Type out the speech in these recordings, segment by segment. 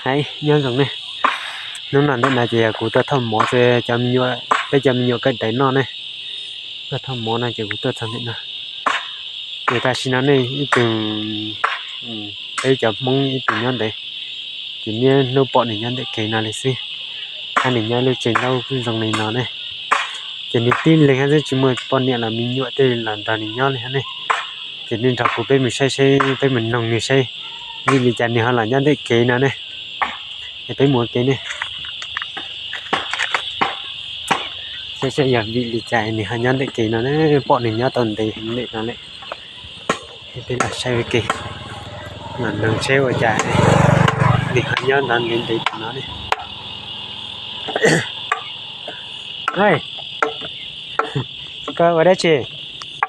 Hais nyob zoo ne, hnub no ntawm no ces yog kuv tuaj thauj mov rau cov me nyuam, peb cov me nyuam kawm ntawv noj ne. Tuaj thauj mov no ces kuv tuaj txog ntawm no. Ces tam sim no ne ib tug, peb cov Hmoob ib tug nyob ntawd, ces niaj hnub pom nws nyob ntawm kev no li xwb. Hab nws nyob lub tsev ntaub zoo li no ne. Ces nws tib leeg hab xwb, tsis muaj poj niam los me nyuam tej los nrog nws nyob li hab ne. Ces nej nrog kuv peb mus saib saib, peb mus noog nws saib vim li cas nws ho los nyob ntawm kev no ne. Es peb mus ua ke ne, saib saib yog vim li cas nws ho nyob ntawm kev no ne, pom nws nyob tau ntev heev ntawm no lawm. Peb los saib ua ke, los noog saib ua cas nws ho nyob ntev ntev tam no ne. Koj ua dab tsi?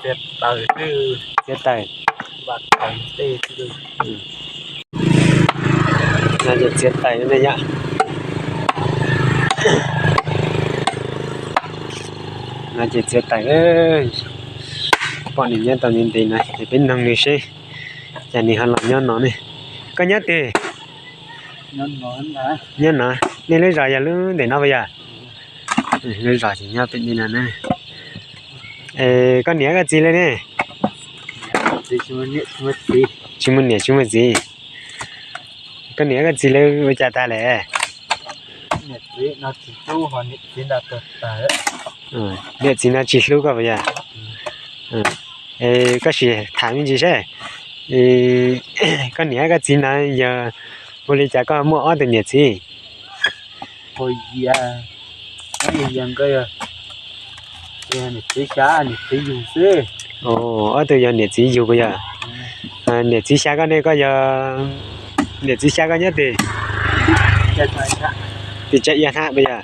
Txiav taws. No ces txiav taws ne yom. No ces txiav taws, pom nws nyob tau ntev ntev no ces peb noog nws seb cas nws ho los nyob no ne. Koj nyob twg? Nyob no. Nej lub zos yog lub ntawm no puas yog? Lub zos ces nyob pem no ne. Koj niam koj txiv lawv ne? Tsis muaj niam tsis muaj txiv. Koj niam koj txiv lawv ua cas tag lawm? Niam txiv no tsis hlub koj puas yog? Koj sim tham me ntsis seb, koj niam koj txiv na yog ua li cas koj muaj ob tug niam txiv? Ob tug yog niam txiv yug puas yog? Niam txiv xya koj ne, koj yog, niam txiv xya koj nyob twg? Tim Tsav Ia Hnab puas yog?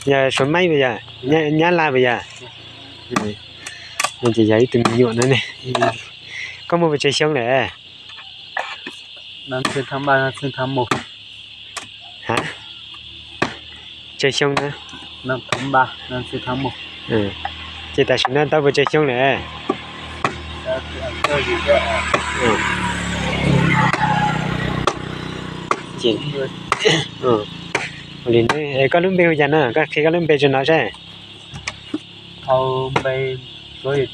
Yog Suav Maib puas yog? Nyab Laj puas yog? Ces yog ib tug me nyuam no ne. Koj muaj pes tsawg xyoo lawm? Tsawg xyoo na? Ces tam sim no tau pes tsawg xyoo lawm? Ua li, koj lub npe hu cas no? Koj qhia koj lub npe rau no seb.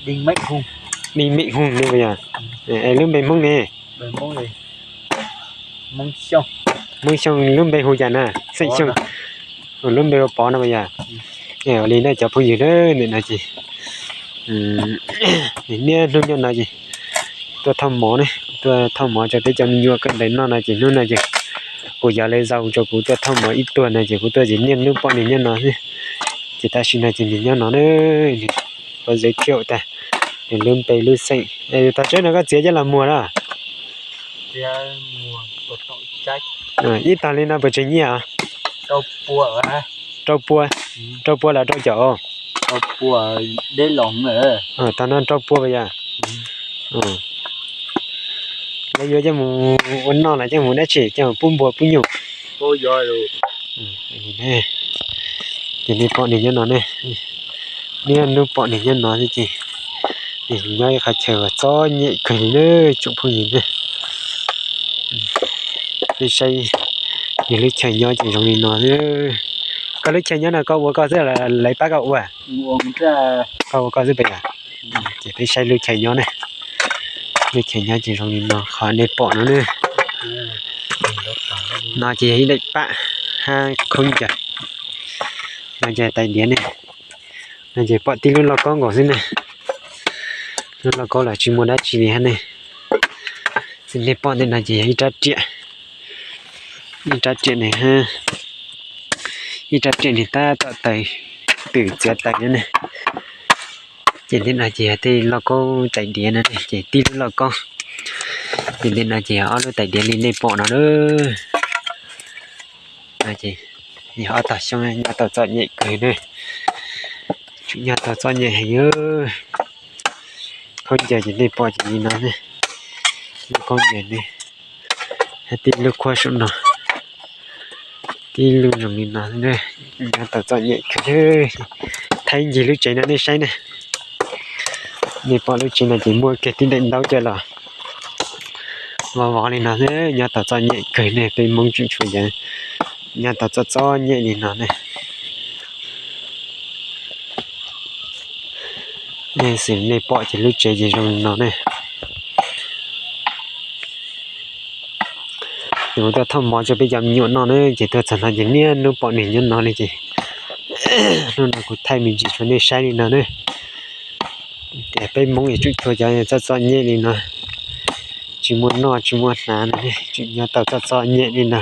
Dij Meej Hooj ne puas yog? Es lub npe Hmoob ne? Hmoob Xyooj. Lub npe hu cas na? Xeem Xyooj. Lub npe ua Pov no puas yog? Ua li na cov phooj ywg, ntawm no ces niaj hnub nyob no ces tuaj thauj mov ne, tuaj thauj mov rau peb cov me nyuam kawm ntawv noj no ces hnub no ces kuv yog lawv zaum rau kuv tuaj thauj mov ib tuag no ces kuv tuaj ces niaj hnub pom nws nyob no xwb. Ces tam sim no ces nws nyob no na, nws kuv zeb kiaum tag, nws lub npe lub xeem. Tog tseeb no koj txiav coj los muag los? Ib tog li no puas tsawg nyiaj? Rau pua, rau pua los rau caum? Tog no rau pua puas yog? Lawv yuav coj mus ua noj los coj mus dab tsi, coj mus pub npua pub nyuj? Ces nej pom nws nyob no ne, niaj hnub pom nws nyob no xwb ces nws nyob ib qhov chaw uas txom nyem kawg li na tsoom phooj ywg na. Peb saib nws lub chaw nyob ces zoo li no xwb. Koj lub chaw nyob no koj ua koj xwb los lawv pab koj ua? Koj ua koj xwb puas yog? Ces peb saib lub chaw nyob ne, lub chaw nyob ces zoo li no qhov nej pom no ne. No ces yog ib daim pam hab khaub ncaws. No ces tais diav ne, no ces pom tib lub lauj kaub nkaus xwb ne. Lub lauj kaub los tsis muaj dab tsi li hab ne. Nej pom ntawm no ces yog ib rab riam, ib rab riam ne, ib rab riam nws tab tom taws, twm txiav taws no ne. Ces ntawm no ces yog tej lauj kaub tais diav no ne, ces tib lub lauj kaub. Ces ntawm no ces yog ob lub tais diav li nej pom no na. Yog ob tog xyoob nyob tau txom nyem kawg ne, tseem nyob tau txom nyem heev. Khaub ncaws ces nej pom ces li no ne, lub khaub ncaws ne, tib lub khuab saum no, tib lub zoo li no, nyob tau txom nyem kawg. Thaij ncig lub tsev no nej saib ne, nej pom lub tsev no ces muaj kiag tib daim ntaub coj los Vov vov li no xwb, nyob tau txom nyem kawg ne, peb Hmoob tseem tshuav yam nyob tau txom txom nyem li no ne. Xws nej pom ces lub tsev ces zoo li no ne. Ces kuv tuaj thauj mov rau peb cov me nyuam noj na, ces tuaj txog no ces niaj hnub pom nws nyob no li ces hnub no kuv thaij me ntsis rau nej saib li no na. Tias peb Hmoob es tseem tshuav cov txom txom nyem li no, tsis muaj noj tsis muaj hnav no, tseem nyob tau txom txom nyem li no.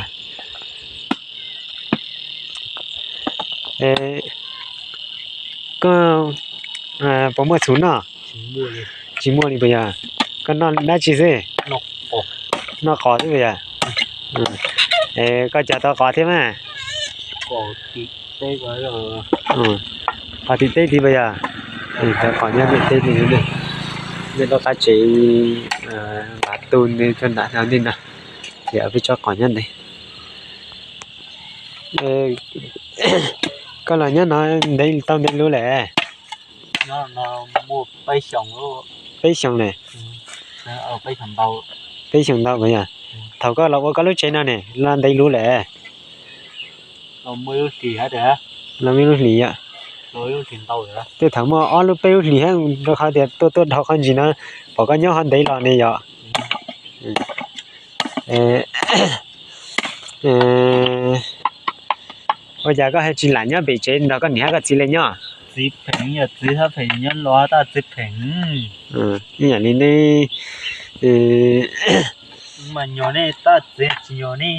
Koj puas muaj txhuv noj? Tsis muaj li puas yog? Koj noj dab tsi xwb? Noj qos xwb puas yog? Koj cog tau qos thiab mas? Qos tim teb tid puas yog? Cov qos nyob tim teb tid, nej lub qab tsev, vaj tu nws tau nram no, ces peb tsob qos nyob ntawd. Koj los nyob no ntev tau ntev lub lawm? Peb xyoos lawm. Peb xyoos ntau puas yog? Thaum koj los ua koj lub tsev no ne los ntev lub lawm? Los muaj ib lub hlis yom. Tej thaum muaj ob lub peb lub hlis thiab, rau qhov tias tuaj tuaj dhau qhov ntsis no, pom koj nyob ho ntev los ne yom. Ua cas koj ho tsis lam nyob pem tsev nrog koj niam thiab koj txiv lawv nyob? Txiv phem, yog txiv thiab phem nyob los tab txiv phem. Ib yam li nej mas nyuam nej tab txiv tsis nyuam nej.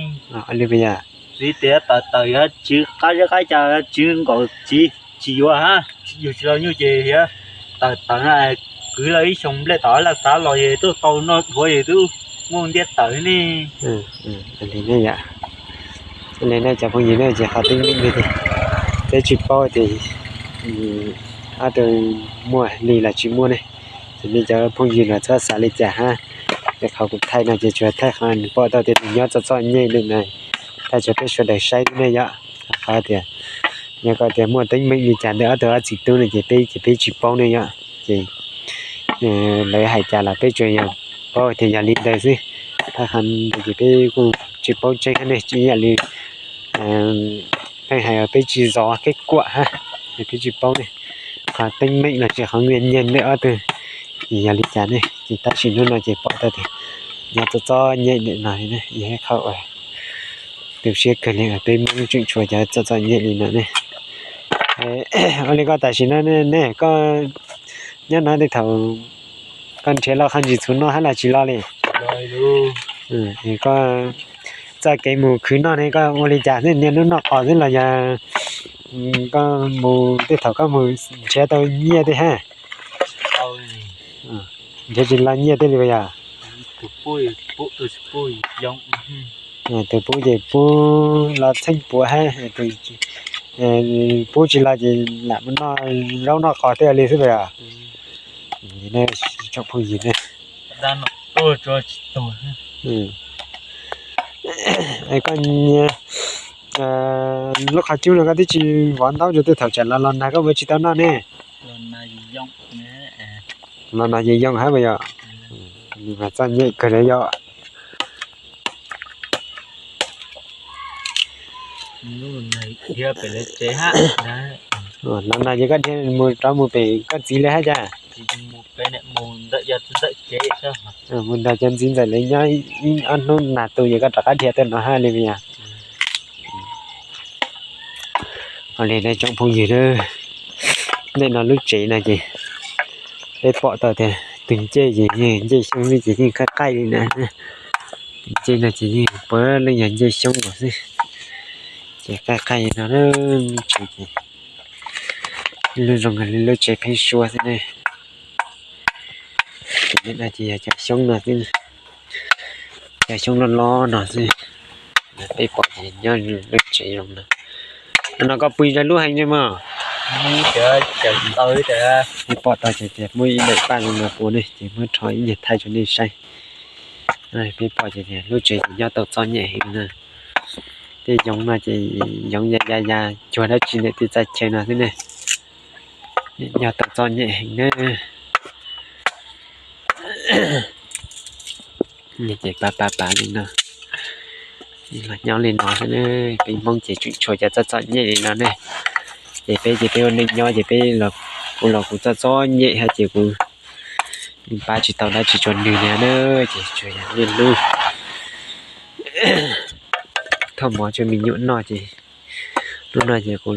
Li puas yog? Txiv tias tawm tawm yuav tswv qab zeb qab ca, yuav tswv nkaus txiv tsis yuav hab, yug tsis tau nyuj ces yuav tawm tawm na, kwv los ib xyoos nplej tom laj xav los es tuaj tau noj dhuav es twb muaj ntiab tawm ne. Li nej cov phooj ywg ne, ces qhov teeb meem ne, peb tsis paub tias ob tug muaj li los tsis muaj ne, ces nej cov phooj ywg los txhob xav li cas hab. Ces qhov kuv thaij no ces tsuas thaij qhov nws pom tau tias nws nyob txom txom nyem li no, thaij rau peb sawv daws saib xwb ne yom. Qhov tias yog koj tias muaj teeb meem li cas ntawm ob tug ob txiv tub no ces peb ces peb tsis paub ne yom. Ces lawv hais cas los peb tsuas yog paub tias yog li ntawd xwb. Thaij qhov ntawd ces peb kuj tsis paub tseeb hab ne, ib yam li pheej hais peb tsis zov kev kuam hab, peb tsis paub ne. Qhov teeb meem los sis qhov nyiaj ntawm ob tug ces yog li cas ne, ces tab sis hnub no ces pom tau tias nyob txom txom nyem ntawm no li ne, yog ib qho uas tu siab kawg li, peb Hmoob tseem tshuav cov txom txom nyem li no ne. Ua li koj tam sim no ne, koj nyob no tej thaum koj nrhiav los qhov ntsis txhuv noj hab los tsis los li? Koj txoj kev mus khwv noj ne koj ua li cas xwb, niaj hnub noj qos xwb los yog koj mus tej thaum koj mus nrhiav tau nyiaj tej hab? Nrhiav tsis los nyiaj tej li puas yog? Tus pub ces pub los txheej puav hab, pub tsis los ces lam mus noj zaub noj qos tej li xwb puas yog? Tsoom phooj ywg ne, koj lub qhov cub no koj twb tsis vov ntaub rau tej thaum tsam los los nag koj puas tsis tau noj ne? Los nag ces yoo hab puas yog? Mas txom nyem kawg li yom. Los nag ces koj dhia mus rov mus pem koj txiv lawv hab cas? Mus nrog cov ntxiv ntxawm lawv nyob ib ob hnub nag tu ces koj rov qab dhia tuaj no hab li puas yog? Ua li tsoom phooj ywg, ntawm no lub tsev no ces peb pom tau tias tus ncej ces yeej ncej xyoob xwb ces yeej qaij qaij li na. Tus ncej no ces yeej puav leej yog ncej xyoob los xwb, ces qaij qaij li no. Lub tsev ces lub zoo li lub tsev pheeb suab xwb ne. Ces ntawm no ces yog cov xyoob no xwb, cov xyoob loj loj no xwb. Peb pom ces nyob lub tsev zoo no. No koj pw zog lub heev li mog. Peb pom tau ces tias muaj ib daim paj zoo no puv ne ces muab rho ib nyuag thaij rau nej saib. Peb pom ces tias lub tsev ces nyob tau txom nyem heev na. Tej yoov no ces yoov ya ya ya cuag dab tsi ntawm tej txaj chaw no xwb ne. Nyob tau txom nyem heev na. Ces pab pab pab li no, los nyob li no xwb ne. Peb Hmoob ces tseem tshuav cov txom txom nyem li no ne. Ces peb ces peb ua neej nyob ces peb, kuv los kuv txom txom nyem hab ces kuv pab tsis tau dab tsi rua nwg li na. Ces tsuas yog niaj hnub thauj mov tsua me nyuam noj ces hnub no ces kuv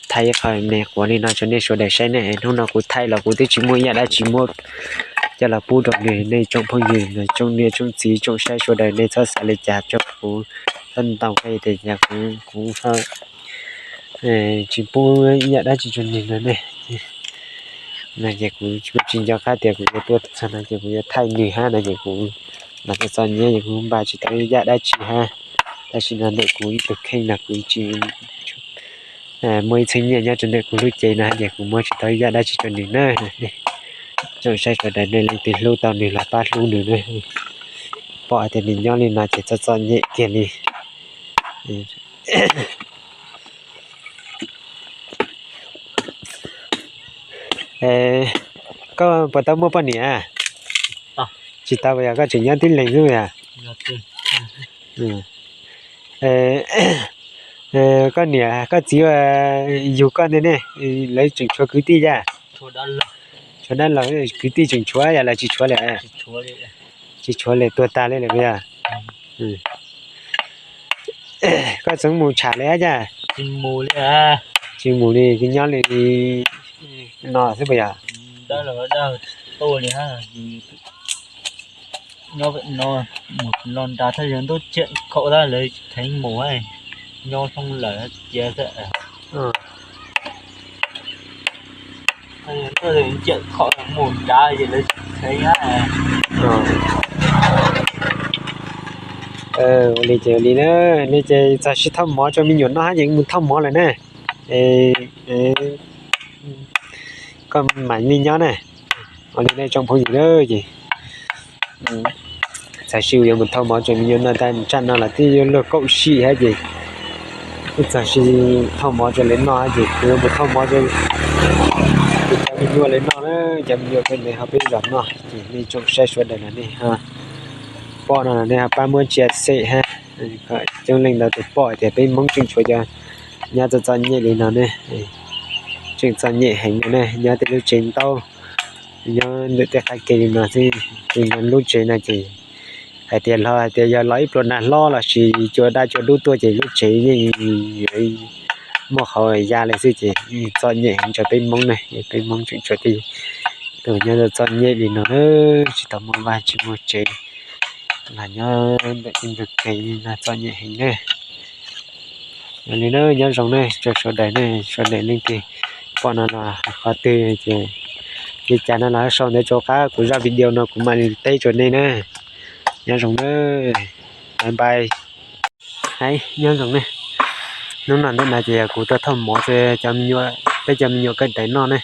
thaij ib qho me quav li no rua nej sawv daws saib ne. Hnub no kuv thaij los kuv twb tsis muaj ib yam dab tsi muab coj los pub rau nej, nej tsoom phooj ywg, tsoom niam tsoom txiv tsoom saib sawv daws, nej txhob xav li cas rua kuv, txhob ntau hais tias kuv, kuv tsis pub ib yam dab tsi rua nej no ne. No ces kuv tsis nco qab tias kuv yuav tuaj txog no ces kuv yuav thaij nws hab no ces kuv los txom txom nyem ces kuv npaj tsis tau ib yam dab tsi hab. Tam sim no ntawm kuv ib tug kheej no kuv tsis muaj ib txhiab nyiaj nyob rau ntawm kuv lub cev no ces kuv muab tsis tau ib yam dab tsi rau nws na. Tsoom saib sawv daws nej leej twg hlub tau nws los pab hlub nws na. Pom hais tias nws nyob li no ces txom txom nyem kiag li. Koj puas tau muaj poj niam? Tsis tau, yog koj tseem nyob tib leeg xwb yog? Koj niam koj txiv yug koj ntawd ne, lawv tseem tshuav kwv tij yaj? Tshuav dab laug, kwv tij tseem tshuav yam los tsis tshuav lawm? Tsis tshuav lawm, tuag tag li lawm puas yog? Koj txeev mus tsham li ab yaj? Tsis mus li, nyob li no xwb puas yog? Nyob no mus los nrad thaj yuav ntuj tsiam khaum tab lawv tsis theev mus, nyob thoob lawm cia xwb. Tsiam khaum mus nrad ces lawv tsis theev. Ua li ces ua li na, li ces txog sij thauj mov rau me nyuam noj hab ces mus thauj mov lawm na. Koj mam li nyob na. Ua li nej tsoom phooj ywg na, ces txog sij yuav mus thauj mov rau me nyuam noj, tab tsam no los twb yuav luag kaum sij hab ces twb txog sij thauj mov rau lawv noj hab ces kuv yuav mus thauj mov rau kuv cov me nyuam lawv noj na. Cov me nyuam kawg ntawd ho peb zos noj ces nej tsoom saib sawv daws los nej ho pom no los nej ho pab muab share hab, kom coob leej ntau tus pom tias peb Hmoob tseem tshuav cov nyob txom txom nyem li no ne. Tseem txom nyem heev no ne, nyob tej lub tsev ntaub, nyob ntawm tej qab ke li no xwb. Ces nyob lub tsev no ces hais tias los hais tias yog los ib pluag nag hlob lossis cua daj cua dub tuaj ces lub tsev yeej yuav muaj qhov ya li xwb ces txom nyem heev rau peb Hmoob ne. Peb Hmoob tseem tshuav tej tus nyob txom nyem li no na, tsis tau muaj vaj tsis muaj tsev, los nyob ntawm tej ntug kev no txom nyem heev na. Yog li na nyob zoo ne rau sawv daws ne, sawv daws leej twg pom no los qhov twg ces li cas no los sau ntawv rau qab kuv zaj video no kuv mam li teb rau nej na. Nyob zoo na, bye bye. Hais nyob zoo ne, hnub no ntawm no ces yog kuv tuaj thauj mov rau cov me nyuam, peb cov me nyuam kawm ntawv noj ne.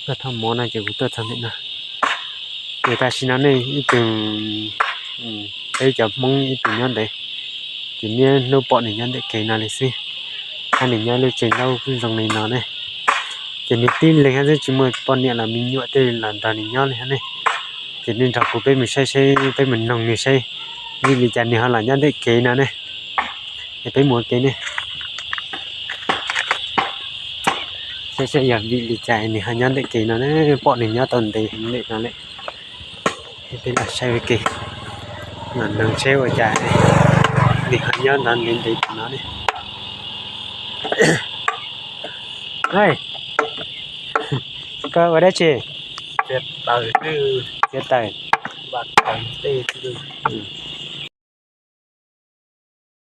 Tuaj thauj mov no ces kuv tuaj txog ntawm no. Ces tam sim no ne ib tug, peb cov Hmoob ib tug nyob ntawd, ces niaj hnub pom nws nyob ntawm kev no li xwb, hab nws nyob lub tsev ntaub zoo li no ne. Ces nws tib leeg hab xwb tsis muaj poj niam los me nyuam tej los nrog nws nyob li hab ne. Ces nej nrog kuv peb mus saib saib, peb mus noog nws saib vim li cas nws ho los nyob ntawm kev no ne. Es peb mus ua ke ne, saib saib yog vim li cas nws ho nyob ntawm kev no ne, pom nws nyob tau ntev heev ntawm no lawm. Peb los saib ua ke, los noog saib ua cas nws ho nyob ntev ntev tam no ne. Koj ua dab tsi? Txiav taws.